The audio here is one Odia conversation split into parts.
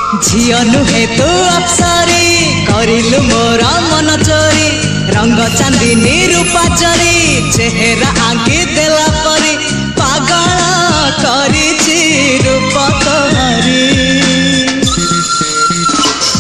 ଝିଅ ନୁହେଁ ତୁ ଅପ୍ସରୀ, କରିଲୁ ମୋର ମନ ଚୋରି। ରଙ୍ଗ ଚାନ୍ଦିନୀ ରୂପା ଜରି, ଚେହେରା ଆଙ୍କି ଦେଲା ପରି, ପାଗଳ କରିଛି ରୂପ ତୋହରି।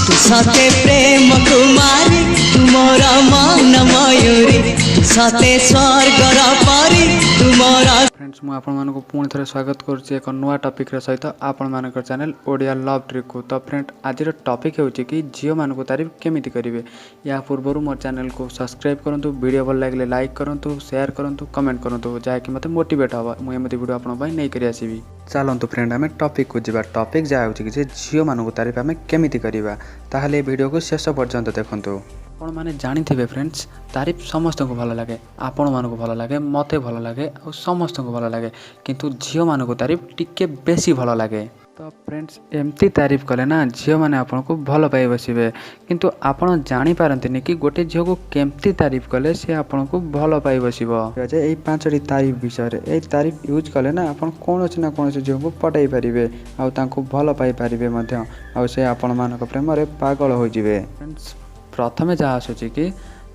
ତୁ ସତେ ପ୍ରେମ କୁମାରୀ, ତୁ ମୋର ମନ ମୟୂରୀ, ତୁ ସତେ ସ୍ୱର୍ଗର ପରି, ତୁ ମୋର। ଫ୍ରେଣ୍ଡସ୍, ମୁଁ ଆପଣମାନଙ୍କୁ ପୁଣି ଥରେ ସ୍ୱାଗତ କରୁଛି ଏକ ନୂଆ ଟପିକ୍ର ସହିତ ଆପଣମାନଙ୍କ ଚ୍ୟାନେଲ୍ ଓଡ଼ିଆ ଲଭ୍ ଟ୍ରିକ୍କୁ। ତ ଫ୍ରେଣ୍ଡ, ଆଜିର ଟପିକ୍ ହେଉଛି କି ଝିଅମାନଙ୍କୁ ତାରିଫ କେମିତି କରିବେ। ଏହା ପୂର୍ବରୁ ମୋ ଚ୍ୟାନେଲ୍କୁ ସବସ୍କ୍ରାଇବ୍ କରନ୍ତୁ, ଭିଡ଼ିଓ ଭଲ ଲାଗିଲେ ଲାଇକ୍ କରନ୍ତୁ, ସେୟାର କରନ୍ତୁ, କମେଣ୍ଟ କରନ୍ତୁ, ଯାହାକି ମୋତେ ମୋଟିଭେଟ୍ ହେବ, ମୁଁ ଏମିତି ଭିଡ଼ିଓ ଆପଣଙ୍କ ପାଇଁ ନେଇକରି ଆସିବି। ଚାଲନ୍ତୁ ଫ୍ରେଣ୍ଡ, ଆମେ ଟପିକ୍କୁ ଯିବା। ଟପିକ୍ ଯାହା ହେଉଛି କି ଯେ ଝିଅମାନଙ୍କୁ ତାରିଫ ଆମେ କେମିତି କରିବା। ତାହେଲେ ଏ ଭିଡ଼ିଓକୁ ଶେଷ ପର୍ଯ୍ୟନ୍ତ ଦେଖନ୍ତୁ। ଆପଣମାନେ ଜାଣିଥିବେ ଫ୍ରେଣ୍ଡସ୍, ତାରିଫ ସମସ୍ତଙ୍କୁ ଭଲ ଲାଗେ। ଆପଣମାନଙ୍କୁ ଭଲ ଲାଗେ, ମୋତେ ଭଲ ଲାଗେ ଆଉ ସମସ୍ତଙ୍କୁ ଭଲ ଲାଗେ। କିନ୍ତୁ ଝିଅମାନଙ୍କୁ ତାରିଫ ଟିକେ ବେଶୀ ଭଲ ଲାଗେ। ତ ଫ୍ରେଣ୍ଡସ୍, ଏମିତି ତାରିଫ କଲେ ନା ଝିଅମାନେ ଆପଣଙ୍କୁ ଭଲ ପାଇ ବସିବେ। କିନ୍ତୁ ଆପଣ ଜାଣିପାରନ୍ତିନି କି ଗୋଟେ ଝିଅକୁ କେମିତି ତାରିଫ କଲେ ସେ ଆପଣଙ୍କୁ ଭଲ ପାଇ ବସିବ। ଯେ ଏଇ ପାଞ୍ଚଟି ତାରିଫ ବିଷୟରେ, ଏଇ ତାରିଫ ୟୁଜ୍ କଲେ ନା ଆପଣ କୌଣସି ନା କୌଣସି ଝିଅକୁ ପଟାଇ ପାରିବେ ଆଉ ତାଙ୍କୁ ଭଲ ପାଇପାରିବେ ମଧ୍ୟ, ଆଉ ସେ ଆପଣମାନଙ୍କ ପ୍ରେମରେ ପାଗଳ ହୋଇଯିବେ। ଫ୍ରେଣ୍ଡସ୍, ପ୍ରଥମେ ଯାହା ଆସୁଛି କି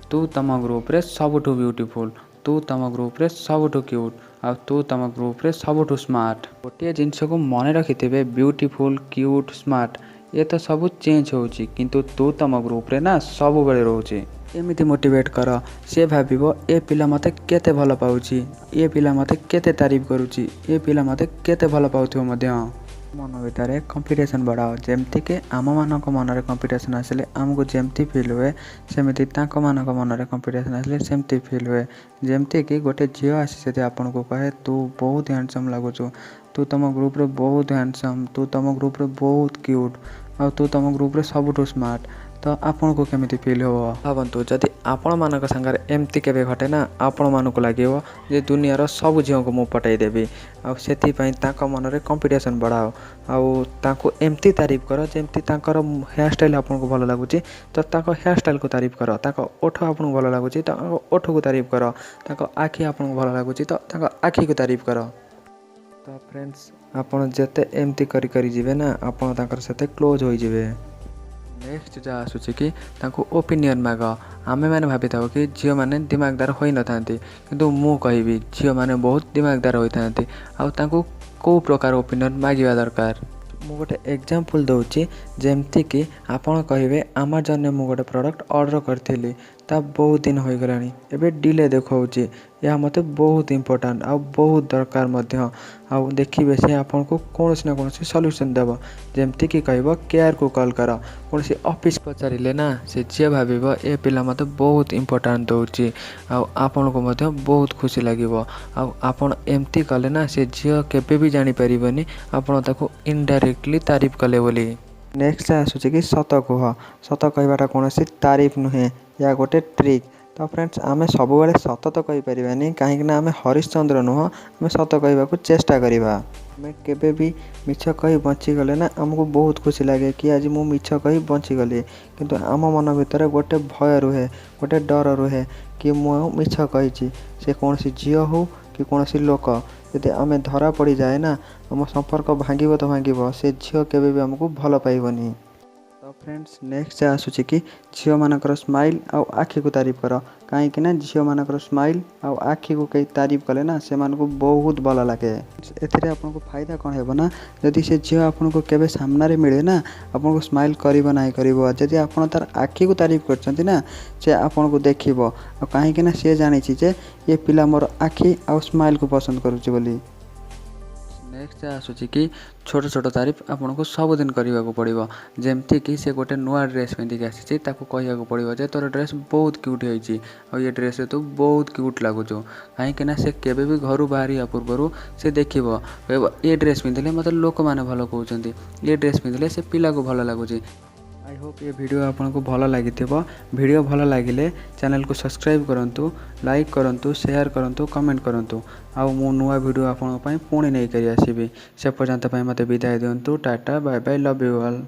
ତୁ ତମ ଗ୍ରୁପରେ ସବୁଠୁ ବ୍ୟୁଟିଫୁଲ୍, ତୁ ତମ ଗ୍ରୁପରେ ସବୁଠୁ କ୍ୟୁଟ୍ ଆଉ ତୁ ତମ ଗ୍ରୁପରେ ସବୁଠୁ ସ୍ମାର୍ଟ। ଗୋଟିଏ ଜିନିଷକୁ ମନେ ରଖିଥିବେ, ବ୍ୟୁଟିଫୁଲ୍, କ୍ୟୁଟ୍, ସ୍ମାର୍ଟ ଏ ତ ସବୁ ଚେଞ୍ଜ ହେଉଛି, କିନ୍ତୁ ତୁ ତମ ଗ୍ରୁପରେ ନା ସବୁବେଳେ ରହୁଛି। ଏମିତି ମୋଟିଭେଟ୍ କର, ସେ ଭାବିବ ଏ ପିଲା ମୋତେ କେତେ ଭଲ ପାଉଛି, ଏ ପିଲା ମୋତେ କେତେ ତାରିଫ କରୁଛି, ଏ ପିଲା ମୋତେ କେତେ ଭଲ ପାଉଥିବ ମଧ୍ୟ। ମନ ଭିତରେ କମ୍ପିଟିସନ୍ ବଢ଼ାଅ। ଯେମିତିକି ଆମମାନଙ୍କ ମନରେ କମ୍ପିଟିସନ୍ ଆସିଲେ ଆମକୁ ଯେମିତି ଫିଲ୍ ହୁଏ, ସେମିତି ତାଙ୍କମାନଙ୍କ ମନରେ କମ୍ପିଟିସନ୍ ଆସିଲେ ସେମିତି ଫିଲ୍ ହୁଏ। ଯେମିତିକି ଗୋଟେ ଝିଅ ଆସି ଯଦି ଆପଣଙ୍କୁ କହେ, ତୁ ବହୁତ ହ୍ୟାଣ୍ଡସମ୍ ଲାଗୁଛୁ, ତୁ ତମ ଗ୍ରୁପରେ ବହୁତ ହ୍ୟାଣ୍ଡସମ୍, ତୁ ତମ ଗ୍ରୁପରେ ବହୁତ କ୍ୟୁଟ୍ ଆଉ ତୁ ତମ ଗ୍ରୁପରେ ସବୁଠୁ ସ୍ମାର୍ଟ, ତ ଆପଣଙ୍କୁ କେମିତି ଫିଲ୍ ହେବ ଭାବନ୍ତୁ। ଯଦି ଆପଣମାନଙ୍କ ସାଙ୍ଗରେ ଏମିତି କେବେ ଘଟେ ନା, ଆପଣମାନଙ୍କୁ ଲାଗିବ ଯେ ଦୁନିଆର ସବୁ ଝିଅଙ୍କୁ ମୁଁ ପଟାଇ ଦେବି। ଆଉ ସେଥିପାଇଁ ତାଙ୍କ ମନରେ କମ୍ପିଟିସନ୍ ବଢ଼ାଅ ଆଉ ତାଙ୍କୁ ଏମିତି ତାରିଫ କର, ଯେମିତି ତାଙ୍କର ହେୟାର ଷ୍ଟାଇଲ୍ ଆପଣଙ୍କୁ ଭଲ ଲାଗୁଛି ତ ତାଙ୍କ ହେୟାର ଷ୍ଟାଇଲ୍କୁ ତାରିଫ କର, ତାଙ୍କ ଓଠ ଆପଣଙ୍କୁ ଭଲ ଲାଗୁଛି ତ ତାଙ୍କ ଓଠକୁ ତାରିଫ କର, ତାଙ୍କ ଆଖି ଆପଣଙ୍କୁ ଭଲ ଲାଗୁଛି ତ ତାଙ୍କ ଆଖିକୁ ତାରିଫ କର। ତ ଫ୍ରେଣ୍ଡସ୍, ଆପଣ ଯେତେ ଏମିତି କରି କରି ଯିବେ ନା, ଆପଣ ତାଙ୍କର ସେତେ କ୍ଲୋଜ୍ ହୋଇଯିବେ। ନେକ୍ସଟ ଯାହା ଆସୁଛି କି ତାଙ୍କୁ ଓପିନିଅନ୍ ମାଗ। ଆମେମାନେ ଭାବିଥାଉ କି ଝିଅମାନେ ଦିମାଗଦାର ହୋଇନଥାନ୍ତି, କିନ୍ତୁ ମୁଁ କହିବି ଝିଅମାନେ ବହୁତ ଦିମାଗଦାର ହୋଇଥାନ୍ତି। ଆଉ ତାଙ୍କୁ କେଉଁ ପ୍ରକାର ଓପିନିଅନ୍ ମାଗିବା ଦରକାର, ମୁଁ ଗୋଟେ ଏକ୍ଜାମ୍ପଲ୍ ଦେଉଛି। ଯେମିତିକି ଆପଣ କହିବେ, ଆମାଜନରେ ମୁଁ ଗୋଟେ ପ୍ରଡ଼କ୍ଟ ଅର୍ଡ଼ର କରିଥିଲି, ତା ବହୁତ ଦିନ ହୋଇଗଲାଣି, ଏବେ ଡିଲେ ଦେଖାଉଛି, ଏହା ମୋତେ ବହୁତ ଇମ୍ପୋର୍ଟାଣ୍ଟ ଆଉ ବହୁତ ଦରକାର ମଧ୍ୟ। ଆଉ ଦେଖିବେ ସେ ଆପଣଙ୍କୁ କୌଣସି ନା କୌଣସି ସଲ୍ୟୁସନ୍ ଦେବ। ଯେମିତିକି କହିବ କେୟାରକୁ କଲ୍ କର, କୌଣସି ଅଫିସ୍ ପଚାରିଲେ ନା ସେ ଝିଅ ଭାବିବ ଏ ପିଲା ମୋତେ ବହୁତ ଇମ୍ପୋର୍ଟାଣ୍ଟ ଦେଉଛି, ଆଉ ଆପଣଙ୍କୁ ମଧ୍ୟ ବହୁତ ଖୁସି ଲାଗିବ। ଆଉ ଆପଣ ଏମିତି କଲେ ନା ସେ ଝିଅ କେବେ ବି ଜାଣିପାରିବନି ଆପଣ ତାକୁ ଇନଡାଇରେକ୍ଟଲି ତାରିଫ କଲେ ବୋଲି। ନେକ୍ସଟ ଆସୁଛି କି ସତ କୁହ। ସତ କହିବାଟା କୌଣସି ତାରିଫ ନୁହେଁ, ଏହା ଗୋଟେ ଟ୍ରିକ୍। ତ ଫ୍ରେଣ୍ଡସ୍, ଆମେ ସବୁବେଳେ ସତ ତ କହିପାରିବାନି, କାହିଁକିନା ଆମେ ହରିଶ୍ଚନ୍ଦ୍ର ନୁହଁ। ଆମେ ସତ କହିବାକୁ ଚେଷ୍ଟା କରିବା। ଆମେ କେବେ ବି ମିଛ କହି ବଞ୍ଚିଗଲେ ନା ଆମକୁ ବହୁତ ଖୁସି ଲାଗେ କି ଆଜି ମୁଁ ମିଛ କହି ବଞ୍ଚିଗଲି। କିନ୍ତୁ ଆମ ମନ ଭିତରେ ଗୋଟେ ଭୟ ରୁହେ, ଗୋଟେ ଡର ରୁହେ କି ମୁଁ ମିଛ କହିଛି। ସେ କୌଣସି ଝିଅ ହେଉ କି କୌଣସି ଲୋକ, ଯଦି ଆମେ ଧରା ପଡ଼ିଯାଏ ନା, ଆମ ସମ୍ପର୍କ ଭାଙ୍ଗିବ ତ ଭାଙ୍ଗିବ, ସେ ଝିଅ କେବେ ବି ଆମକୁ ଭଲ ପାଇବନି। ତ ଫ୍ରେଣ୍ଡସ୍, ନେକ୍ସଟ ଆସୁଛି କି ଝିଅମାନଙ୍କର ସ୍ମାଇଲ୍ ଆଉ ଆଖିକୁ ତାରିଫ କର। କାହିଁକି ନା ଝିଅମାନଙ୍କର ସ୍ମାଇଲ୍ ଆଉ ଆଖିକୁ କେହି ତାରିଫ କଲେ ନା ସେମାନଙ୍କୁ ବହୁତ ଭଲ ଲାଗେ। ଏଥିରେ ଆପଣଙ୍କୁ ଫାଇଦା କ'ଣ ହେବ ନା, ଯଦି ସେ ଝିଅ ଆପଣଙ୍କୁ କେବେ ସାମ୍ନାରେ ମିଳେ ନା, ଆପଣଙ୍କୁ ସ୍ମାଇଲ୍ କରିବ ନାହିଁ କରିବ, ଯଦି ଆପଣ ତାର ଆଖିକୁ ତାରିଫ କରିଛନ୍ତି ନା, ସେ ଆପଣଙ୍କୁ ଦେଖିବ। ଆଉ କାହିଁକି ନା ସିଏ ଜାଣିଛି ଯେ ଏ ପିଲା ମୋର ଆଖି ଆଉ ସ୍ମାଇଲ୍କୁ ପସନ୍ଦ କରୁଛି ବୋଲି। ନେକ୍ସଟ ଆସୁଛି କି ଛୋଟ ଛୋଟ ତାରିଫ ଆପଣଙ୍କୁ ସବୁଦିନ କରିବାକୁ ପଡ଼ିବ। ଯେମିତିକି ସେ ଗୋଟେ ନୂଆ ଡ୍ରେସ୍ ପିନ୍ଧିକି ଆସିଛି, ତାକୁ କହିବାକୁ ପଡ଼ିବ ଯେ ତୋର ଡ୍ରେସ୍ ବହୁତ କ୍ୟୁଟ୍ ହେଇଛି ଆଉ ଏ ଡ୍ରେସ୍ରେ ତୁ ବହୁତ କ୍ୟୁଟ୍ ଲାଗୁଛୁ। କାହିଁକିନା ସେ କେବେ ବି ଘରୁ ବାହାରିବା ପୂର୍ବରୁ ସେ ଦେଖିବ, କହିବ ଏ ଡ୍ରେସ୍ ପିନ୍ଧିଲେ ମୋତେ ଲୋକମାନେ ଭଲ କହୁଛନ୍ତି, ଏ ଡ୍ରେସ୍ ପିନ୍ଧିଲେ ସେ ପିଲାକୁ ଭଲ ଲାଗୁଛି। I Hope A video ଆପଣଙ୍କୁ ଭଲ ଲାଗିଥିବ। ଭିଡ଼ିଓ ଭଲ ଲାଗିଲେ ଚ୍ୟାନେଲକୁ ସବସ୍କ୍ରାଇବ୍ କରନ୍ତୁ, ଲାଇକ୍ କରନ୍ତୁ, ସେୟାର କରନ୍ତୁ, କମେଣ୍ଟ କରନ୍ତୁ। ଆଉ ମୁଁ ନୂଆ ଭିଡ଼ିଓ ଆପଣଙ୍କ ପାଇଁ ପୁଣି ନେଇକରି ଆସିବି। ସେ ପର୍ଯ୍ୟନ୍ତ ପାଇଁ ମୋତେ ବିଦାୟ ଦିଅନ୍ତୁ। Tata, bye bye, love you all.